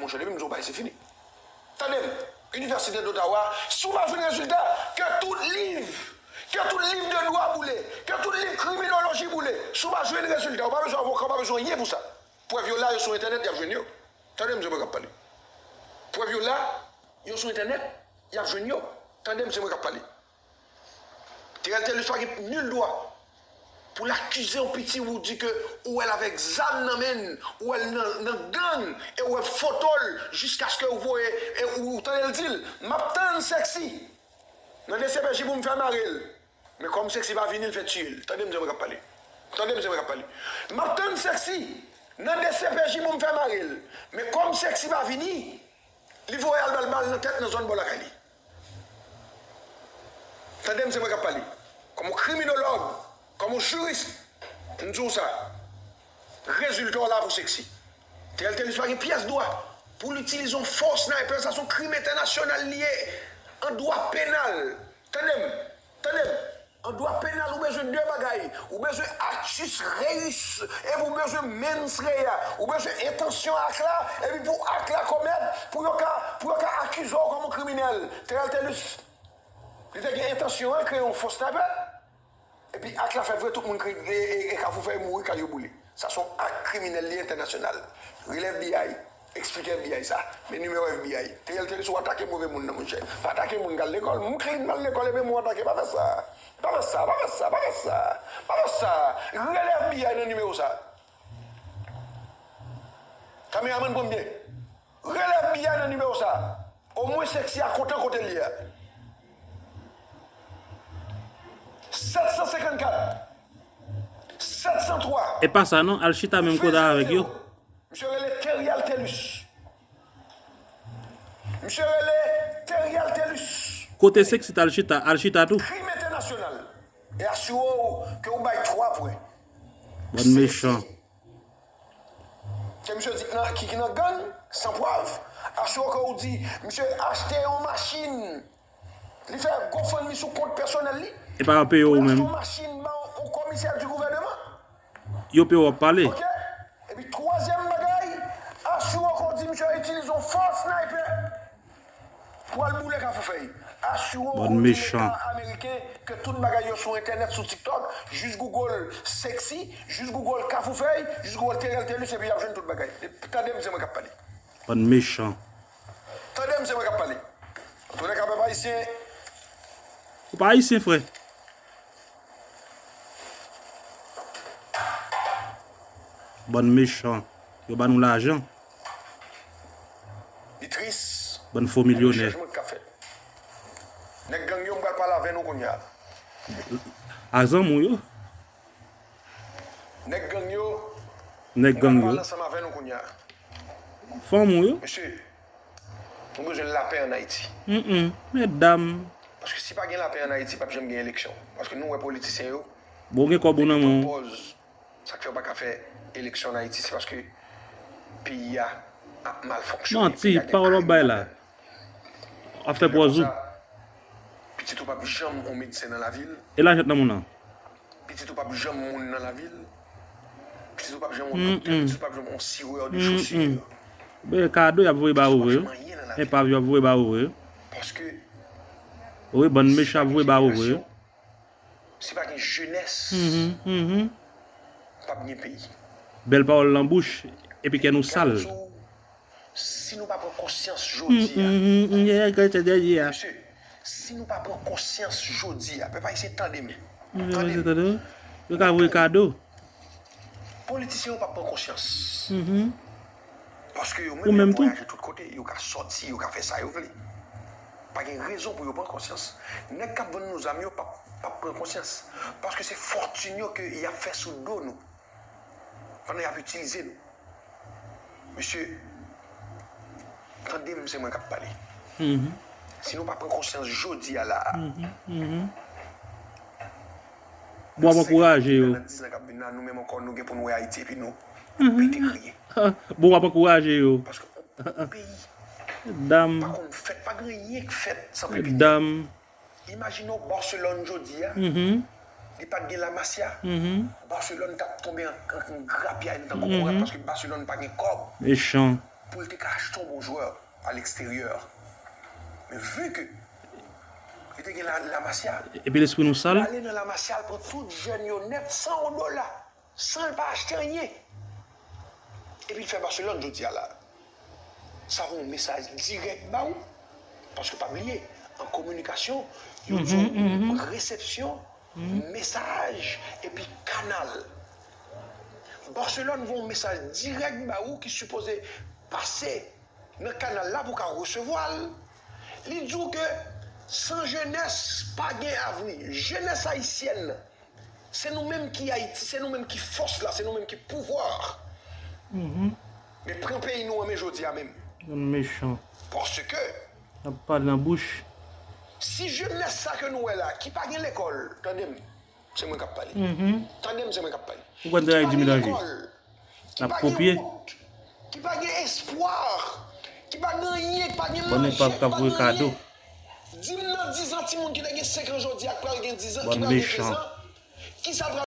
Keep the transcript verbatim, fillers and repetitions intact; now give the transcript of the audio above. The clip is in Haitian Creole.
monchè, depi m di w bagay, se fini. Tande m, Inivèsite d'Ottawa, si w pa jwenn rezilta, ke tout liv, ke tout liv de dwa boule, ke tout liv kriminoloji boule, si w pa jwenn rezilta, ou pa bezwen avoka, ou pa bezwen anyen pou sa. Prèv yo la, yo sou entènèt, y ap jwenn yo. Tande m, se mwen k ap pale. Prèv yo la, yo sou entènèt, y ap jwenn yo. Tande m, se mwen k ap pale. Terrell Tellus pa gen nil dwa pou l akize yon piti ou di ke ou wè l avèk zam nan men l, ou wè l nan, nan gang, e ou wè foto l jiskaske ou voye, e ou, ou tande l di l, "M ap tann Sexy nan D C P J pou m fè mare l." Men kòm Sexy pa vini, l fè tiye l. Tande m, se mwen k ap pale. Tande m, se mwen k ap pale. "M ap tann Sexy nan D C P J pou m fè mare l." Men kòm Sexy pa vini, li voye al ba l bal nan tèt nan zòn bò lakay li. Tande m, se mwen k ap pale. Kòm yon kriminolog, kòm yon jiris, m di w sa. Rezilta w la pou Sexy. Terrell Tellus pa gen pyès dwa pou l itilize yon fo sniper, sa se yon krim entènasyonal li ye, an dwa penal. Tande m, tande m. An dwa penal, ou bezwen de bagay. Ou bezwen actus reus, epi ou bezwen mens rea. Ou bezwen entansyon ak la, epi pou ak la komèt, pou yo ka, pou yo ka akize w kòm yon kriminèl. Terrell Tellus, li te gen entansyon an, kreye yon fo sniper, epi ak la fèt vre, tout moun kri, e, e, e Kafou Fèy mouri, kay yo boule. Sa se yon ak kriminèl li entènasyonal. Rele F B I, eksplike F B I sa. Men nimewo F B I. Terrell Tellus, ou atake move moun nan, monchè. Pa atake moun k al lekòl. Moun clean, m al lekòl, epi moun atake. Pa fè sa. Pa fè sa, pa fè sa, pa fè sa. Pa fè sa. Rele F B I nan nimewo sa. Kameramann, pran m byen. Rele F B I nan nimewo sa. Omwen Sexy a kontan kote l ye a. Sèt san senkannkat, sèt san twa. E pa sa non, al chita menm kote avèk yo. Misye rele Terrell Tellus. Misye rele Terrell Tellus. Kote Sexy t al chita, al chita tou. Krim entènasyonal. E asire w ke ou bay twa pwen. Bann mechan. Ke misye di nan, ki, ki nan gang, san prèv. Asire w ke ou di, misye achte yon machin. Li fè GoFundMe sou kont pèsonèl li. E pa yo peye w menm. Pou l achte yon machin ban yon komisè di gouvèneman. Yo peye w ap pale. Ok? Epi twazyèm bagay, asire w ke w di misye itilize yon fo sniper pou al boule Kafou Fèy. Asire w ke w di Leta ameriken ke tout bagay yo sou entènèt, sou TikTok, jis Google Sexy, jis Google Kafou Fèy, jis Google Terrell Tellus, epi y ap jwenn tout bagay. Tande m, se mwen k ap pale. Bann mechan. Tande m, se mwen k ap pale. Antoulèka, pèp ayisyen. Ou pa ayisyen, frè. Bann mechan. Yo ba nou lajan. Li tris. Bann fo milyonè. Chanjman k ap fèt. Nèg gang yo, m pral pale avè nou kounye a. A zanmi w yo. Nèg gang yo. Nèg gang yo. M pral pale ansanm avè nou kounye a. Fanm ou yo. Mesye, nou bezwen lapè ann Ayiti. Mm, mm. Medam. Paske si pa gen lapè ann Ayiti, p ap janm gen eleksyon. Paske nou wè politisyen yo. Bon, gen kòb ou nan men w. Pòz. Sa k fè yo pa ka fè eleksyon ann Ayiti, se paske peyi a ap mal fonksyone. Manti, pawòl w ap bay la. W ap fè pòz ou. Pitit ou p ap janm yon medsen nan lavil. E lajan t nan moun nan. Pitit ou p ap janm moun nan lavil. Pitit ou p ap janm yon doktè, pitit ou p ap janm yon sirè de chosir. Ben, kado y ap voye ba ou vre. Epav yo ap voye ba ou vre. Paske. Wi, bann mechan ap voye ba ou vre. Si pa gen jenès, p ap gen peyi. Bèl pawòl nan bouch, epi kè nou sal. Si nou pa pran konsyans jodi a, mesye, si nou pa pran konsyans jodi a, pèp ayisyen, tande m. Tande m. Yo ka voye kado. Politisyen yo p ap pran konsyans. Paske yo menm, yo ap vwayaje tout kote, yo ka sòti, yo ka fè sa yo vle. Pa gen rezon pou yo pran konsyans. Nèg k ap vann nou zam yo p ap, p ap pran konsyans. Paske se fòtin yo ke y ap fè sou do nou. Pandan y ap itilize nou. Mesye, tande m, se mwen k ap pale. Si nou pa pran konsyans jodi a la a, bon, w ap ankouraje yo. Nan diz an k ap vin la, nou menm ankò, nou gen pou n wè Ayiti, epi nou pete kriye. Bon, w ap ankouraje yo. Paske yon peyi pa konn fèt, pa gen anyen k fèt san pepinye. Imajine w Barcelone jodi a, li pa t gen Lamasya, Barcelone t ap tonbe an, an, an grapyay nan tankou kokorat paske Barcelone pa gen kòb. Mechan. pou l te ka achte yon bon jwè a leksteryè. Men vi ke li te gen La, La Masia, Epi lespri nou l sal. ale nan La Masia, l pran tout jèn yo nèt, san yon dola, san l pa achte anyen. Epi l fè Barcelone jodi a la. Sa yon mesaj dirèk ba ou. Paske pa bliye, an kominikasyon, yo di w resepsyon, mesaj, epi kanal. Barcelone voye yon mesaj dirèk ba ou ki sipoze pase nan kanal la pou w ka resevwa l. Li di w ke san jenès pa gen avni. Jenès ayisyèn nan, se nou menm ki Ayiti, se nou menm ki fòs la, se nou menm ki pouvwa. Men pran peyi nou an men jodi a menm. Bann mechan. Paske N ap pale nan bouch. Si jenès sa ke nou wè la, ki pa gen lekòl, tande m, se mwen k ap pale. Tande m, se mwen k ap pale. Ou konn travay di melanje. Ki pa gen wout, ki pa gen espwa, ki pa gen anyen, ki pa gen manje, ki pa gen anyen. Di m nan dizan timoun ki te gen senk an jodi a k pral gen dizan, ki pral gen kenz an, kisa pral